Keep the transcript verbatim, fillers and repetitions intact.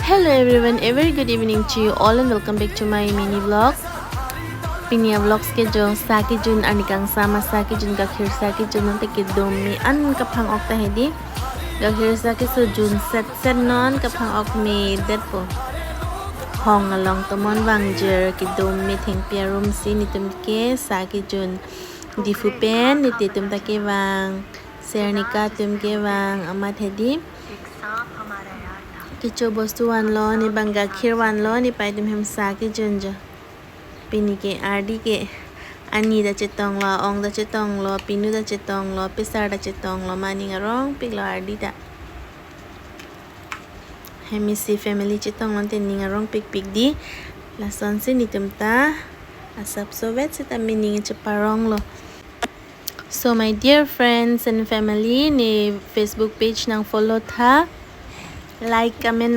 Hello everyone, a very good evening to you all and welcome back to my mini vlog. Pini a vlogs ke jo sa kejun, arni kangsam asa kejun, gakhir sa kejun, nonte kedom me an kaphang-ok ta hedi. Gakhir sa ke sujun set set non kaphang-ok me detpo. Hong along tomon vangjir, kedom me thengpi arum si netum ke sa kejun. Diphu pen nelitum ta kevang, Sernika atum kevang, amat hedi. Kecho bostu vanlo, ne bang gakhir vanlo, ne pai atum hem sa kejun jo. Pini ke ardi ke ani ta chetonglo, ong ta chetonglo, pinu ta chetonglo, pesar ta chetonglo, ma ning arongpiklo ardi ta. Hem isi family chetonglo te ning arongpikpik di. Lasonsi netum ta asapso vet seta me ning cheparonglo. So my dear friends and family, ne Facebook page nang follow tha, like, comment